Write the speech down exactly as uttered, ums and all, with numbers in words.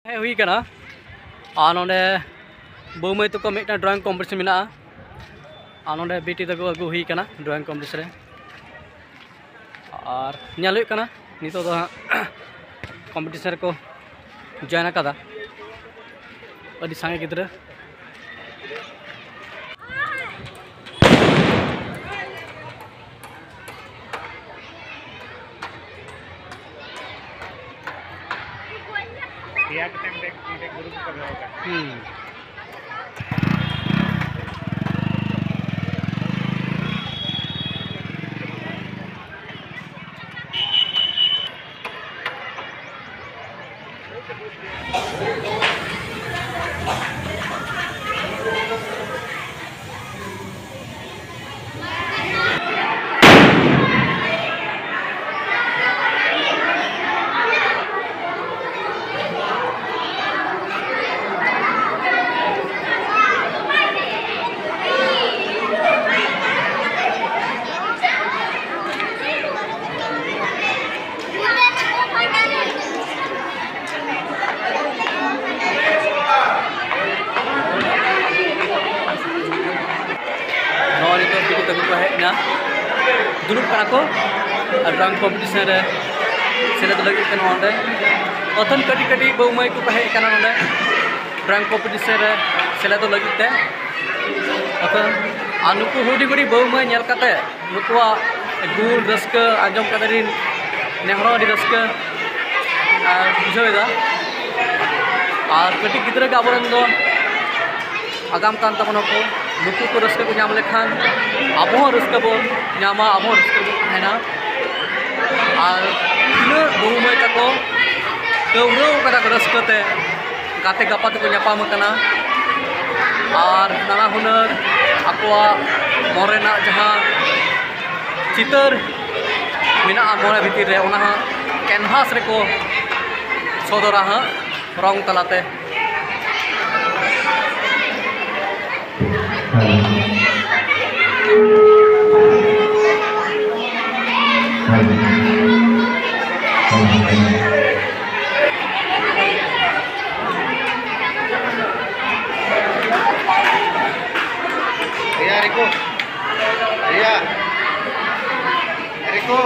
ᱦᱮᱡ ᱦᱩᱭ ᱠᱟᱱᱟ᱾ ᱟᱨ ᱱᱚᱰᱮ ᱵᱟᱹᱵᱩ ᱢᱟᱹᱭ ᱛᱟᱠᱚ ᱢᱤᱫᱴᱟᱝ drawing competition ᱢᱮᱱᱟᱜᱼᱟ᱾ ᱟᱨ ᱱᱚᱰᱮ ᱵᱤᱴᱤ ᱛᱟᱠᱚ ᱟᱹᱜᱩ ᱦᱩᱭ ᱠᱟᱱᱟ drawing competition ᱨᱮ᱾ ᱟᱨ ᱧᱮᱞ ᱦᱩᱭᱩᱜ ᱠᱟᱱᱟ ᱱᱤᱛᱚᱜ ᱫᱚ ᱦᱟᱸᱜ competition ᱨᱮᱠᱚ join ᱟᱠᱟᱫᱟ ᱟᱹᱰᱤ ᱥᱟᱸᱜᱮ ᱜᱤᱫᱽᱨᱟᱹ᱾ ᱯᱮᱭᱟ ᱠᱟᱛᱮ ᱢᱤᱫᱴᱮᱡ, ᱢᱤᱫᱴᱮᱡ group ᱠᱚ ᱵᱮᱱᱟᱣ ᱟᱠᱟᱫ᱾ ᱦᱩᱸ᱾ ᱱᱚᱜᱼᱚᱭ ᱱᱤᱛᱚᱜ ᱵᱤᱴᱤ ᱛᱟᱠᱚ ᱠᱚ ᱦᱮᱡ ᱮᱱᱟ, ᱫᱩᱲᱩᱵ ᱠᱟᱱᱟ ᱠᱚ ᱟᱨ drawing competition ᱨᱮ ᱥᱮᱞᱮᱫ ᱞᱟᱹᱜᱤᱫ ᱛᱮ ᱱᱚᱰᱮ ᱟᱹᱛᱷᱟᱹᱱ ᱠᱟᱹᱴᱤᱡ ᱠᱟᱹᱴᱤᱡ ᱵᱟᱹᱵᱩ ᱢᱟᱹᱭ ᱠᱚᱠᱚ ᱦᱮᱡ ᱟᱠᱟᱱᱟ ᱱᱚᱰᱮ drawing competition ᱨᱮ ᱥᱮᱞᱮᱫᱚᱜ ᱞᱟᱹᱜᱤᱫ ᱛᱮ᱾ ᱟᱹᱛᱷᱟᱹᱱ ᱟᱨ ᱱᱩᱠᱩ ᱦᱩᱰᱤᱧ ᱦᱩᱰᱤᱧ ᱵᱟᱹᱵᱩ ᱢᱟᱹᱭ ᱧᱮᱞ ᱠᱟᱛᱮ ᱱᱩᱠᱩᱣᱟᱜ ᱜᱩᱞ ᱨᱟᱹᱥᱠᱟᱹ ᱟᱸᱡᱚᱢ ᱠᱟᱛᱮ ᱞᱤᱧ ᱱᱮᱦᱚᱨ ᱦᱚᱸ ᱟᱹᱰᱤ ᱨᱟᱹᱥᱠᱟᱹ, ᱟᱨ, ᱵᱩᱡᱷᱟᱹᱣ ᱮᱫᱟ᱾ ᱟᱨ ᱠᱟᱹᱴᱤᱡ ᱜᱤᱫᱽᱨᱟᱹ ᱜᱮ ᱟᱵᱚᱨᱮᱱ ᱫᱚ ᱟᱜᱟᱢ ᱠᱟᱱ ᱛᱟᱵᱚᱱᱟ ᱠᱚ᱾ ᱱᱩᱠᱩ ᱠᱚ ᱨᱟᱹᱥᱠᱟᱹ ᱠᱚ ᱧᱟᱢ ᱞᱮᱠᱷᱟᱱ ᱟᱵᱚ ᱦᱚᱸ ᱨᱟᱹᱥᱠᱟᱹ ᱵᱚᱱ ᱧᱟᱢᱟ, ᱟᱵᱚ ᱦᱚᱸ ᱨᱟᱹᱥᱠᱟᱹ ᱨᱮᱵᱚᱱ ᱛᱟᱦᱮᱱᱟ᱾ ᱟᱨ ᱛᱤᱱᱟᱹᱜ ᱵᱟᱹᱵᱩ ᱢᱟᱹᱭ ᱛᱟᱠᱚ ᱠᱟᱹᱣᱨᱟᱹᱣ ᱠᱟᱫᱟ ᱠᱚ ᱨᱟᱹᱥᱠᱟᱹ ᱛᱮ, ᱜᱟᱛᱮ ᱜᱟᱯᱟᱛᱮ ᱠᱚ ᱧᱟᱯᱟᱢ ᱟᱠᱟᱱᱟ ᱟᱨ ᱱᱟᱱᱟ ᱦᱩᱱᱟᱹᱨ ᱟᱠᱚᱣᱟᱜ ᱢᱚᱱ ᱨᱮᱱᱟᱜ ᱡᱟᱦᱟᱸ ᱪᱤᱛᱟᱹᱨ ᱢᱮᱱᱟᱜᱼᱟ ᱢᱚᱱᱮ ᱵᱷᱤᱛᱤᱨ ᱨᱮ, ᱚᱱᱟ ᱦᱚᱸ canvas ᱨᱮᱠᱚ ᱥᱚᱫᱚᱨᱟ ᱦᱟᱸᱜ ᱨᱚᱝ ᱛᱟᱞᱟᱛᱮ᱾ Iya. Riko.